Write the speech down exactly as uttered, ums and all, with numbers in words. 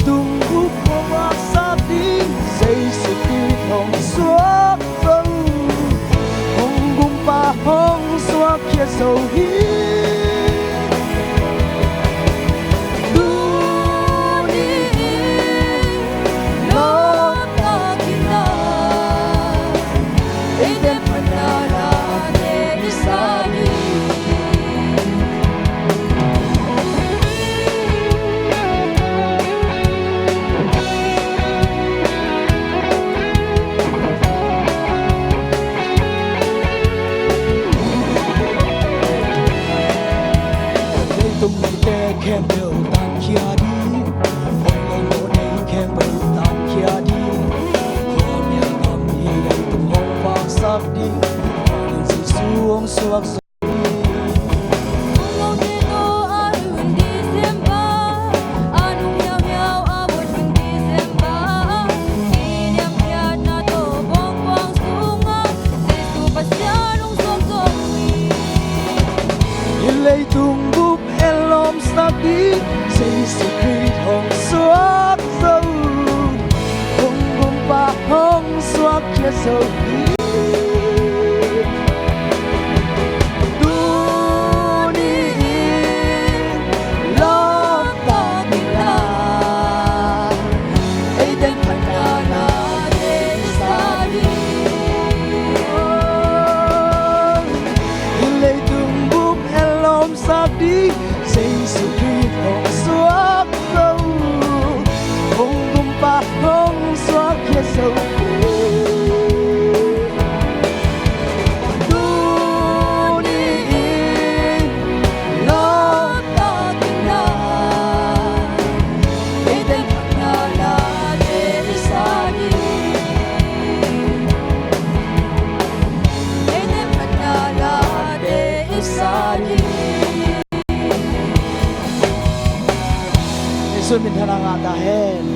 Tung bup hong vaksak ding Jesu Khrist hong suak zo. Hong gumpa hong suak khia zo hi. Tuni in lawp takin la, eite phatna late i sa hi. Leitung mite khempeuh tankhia ding, hoih lo lo nei khempeuh tankhia ding, khuamial gam hi leitung hong vaksak ding, Jesu hong suak zo. Hih leitung bup en lawmsak ding Jesu Khrist hong suak zo. Hong gumpa hong suak khia zo hi. Tuni in lawp takin la, eite phatna late i sa hi. Hih leitung bup en lawmsak ding Jesu Khrist hong suak zo. Hong gumpa hong suak khia zo hi. Tuni in lawp takin la, eite phatna late i sa hi. Eite phatna late i sa hi. Jesu min thang a ngah ta hen.